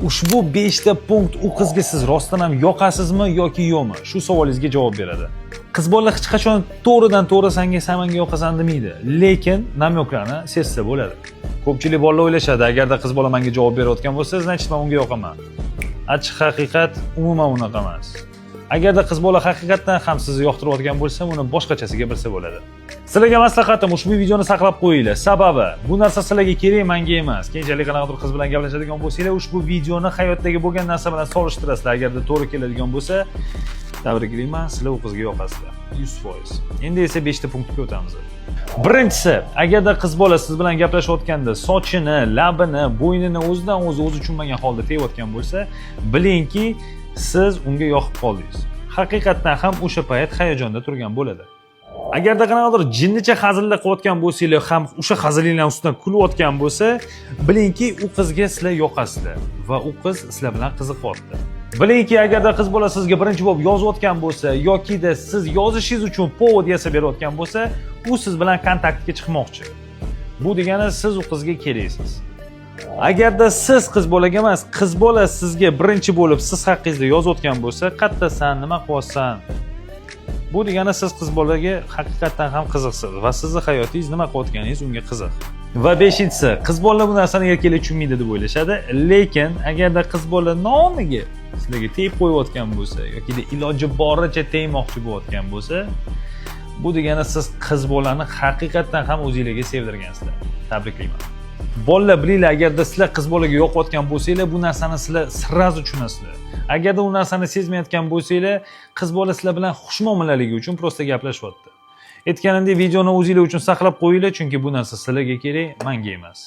Ushbu 5 ta punkt u qizga siz rostdan ham yoqasizmi yoki yo'qmi? Shu savolingizga javob beradi. Qiz bola hech qachon to'g'ridan to'g'ri sanga "San menga yoqasan" demaydi, lekin намёк larni sezsa bo'ladi. Ko'pchilik bolalar o'ylashadi, agarda qiz bola menga javob berayotgan bo'lsa, значит, men unga yoqaman. Achchiq haqiqat, umuman unaqa emas. Agarda qiz bola haqiqatdan ham sizni yoqtirayotgan bo'lsa, uni boshqachasiga bilsa bo'ladi. Sizlarga maslahatim, ushbu videoni saqlab qo'yinglar. Sababi, bu narsa sizlarga kerak, menga emas. Keyinchalik qanaqadir qiz bilan gaplashadigan bo'lsanglar, ushbu videoni hayotdagi bo'lgan narsa bilan solishtirasizlar. Agarda to'g'ri keladigan bo'lsa, tabriklayman, sizlar u qizga yoqasizlar. 100%. Endi esa 5 ta punktga o'tamiz. Birinchisi, agarda qiz bola siz bilan gaplashayotganda sochini, labini, bo'ynini o'zidan o'zi, o'zi tushunmagan holda tegayotgan bo'lsa, bilingki, siz unga yoqib qoldingiz. Haqiqatdan ham o'sha payt hayajonda turgan bo'ladi. Agarda qanaqadir jinnicha hazillar qilayotgan bo'lsanglar ham, o'sha hazilinglar ustidan kulayotgan bo'lsa, bilingki, u qizga sizlar yoqasizlar va u qiz sizlar bilan qiziqyapti. Bilingki, agarda qiz bola sizga birinchi bo'lib yozayotgan bo'lsa yokida siz yozishingiz uchun повод yasab berayotgan bo'lsa, u siz bilan kontaktga chiqmoqchi. Bu degani, siz u qizga keraksiz. Agarda siz qiz bolaga emas, qiz bola sizga birinchi bo'lib siz haqingizda yozayotgan bo'lsa, "Qayerdasan, nima qilyapsan?" Bu degani, siz qiz bolaga haqiqatdan ham qiziqsiz va sizni hayotingiz, nima qilayotganingiz unga qiziq. Va beshinchisi, qiz bola bu narsani erkaklar tushunmaydi deb o'ylashadi, lekin agarda qiz bola nomiga sizlarga tegib qo'yayotgan bo'lsa yokida iloji boricha tegmoqchi bo'layotgan bo'lsa, bu degani, siz qiz bolani haqiqatdan ham o'zinglarga sevdirgansizlar. Tabriklayman. Bolalar, bilinglar, agarda sizlar qiz bolaga yoqayotgan bo'lsanglar, bu narsani sizlar сразу tushunasizlar. Agarda u narsani sezmayotgan bo'lsanglar, qiz bola sizlar bilan xushmuomalaligi uchun просто gaplashyapti. Aytganimdek, videoni o'zinglar uchun saqlab qo'yinglar, chunki bu narsa sizlarga kerak, manga emas.